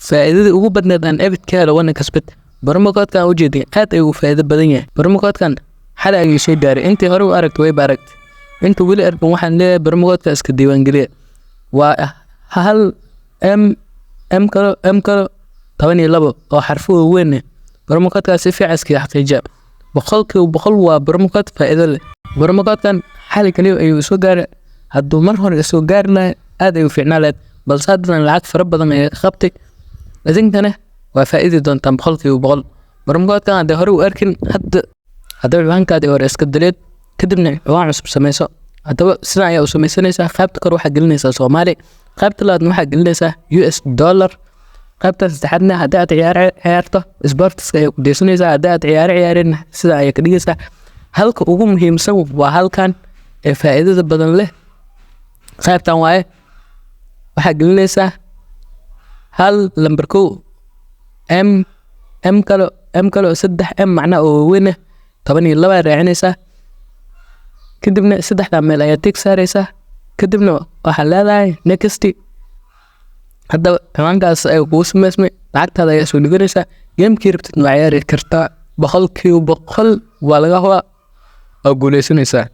Faa'iidadii ugu badneed aan ebid ka helo 1xBet. Promo code-kan ujeedin aad ayuu u faa'iido badan yahay. Promo code-kan xalay ayuu soo gaaray. Intii hore u aragtay wayba aragtay. Inta weli arkin, waxaan leeyahay promo code-ka iska diiwaangeliya. Waa 1 M M kalo M kalo 12 oo xarfo waaweyn ah. Promo code-kaas si fiican iskaga xaqiijiya. 100% waa promo code faa'iido leh. Promo code-kan xalay kaliya ayuu soo gaaray. Hadduu mar hore soo gaari lahaa, aad ayuu fiicnaan lahayd, balse haddana lacag fara badan ayaa ka qabtay. Idinkana waa faa'iidi doontaan 100%. Promo code-kan haddii hore u arkin hadda, haddaba ciwaankaadii hore iska delete, kadibna ciwaan cusub sameyso. Haddaba sidan ayaa u sameysanaysaa. Qaybta kore waxaa gelinaysaa Soomaali, qaybta labaadna waxaa gelinaysaa US dollar, qaybta saddexaadna haddii aad ciyaar ciyaarto sports-ka ayaa ku deysanaysaa, haddii aad ciyaaro ciyaarin sida ayaa ka dhigaysaa. Halka ugu muhiimsan waa halkan ee faa'iidada badan leh. Qaybtan waaye, waxaa gelinaysaa 1 lambar 1 M M kalo M kalo 3 M macnaha oo waaweyn ah, 12 raacinaysaa. Kadibna saddexdaa meel ayaa tick saaraysaa, kadibna waxaa leedahay next. Haddaba ciwaankaas ayaa kugu sameysmay, lacagtaada ayaa soo dhiganaysaa, game-kii rabtid waa ciyaari kartaa. 100% waa laga hubaa, waa guuleysanaysaa.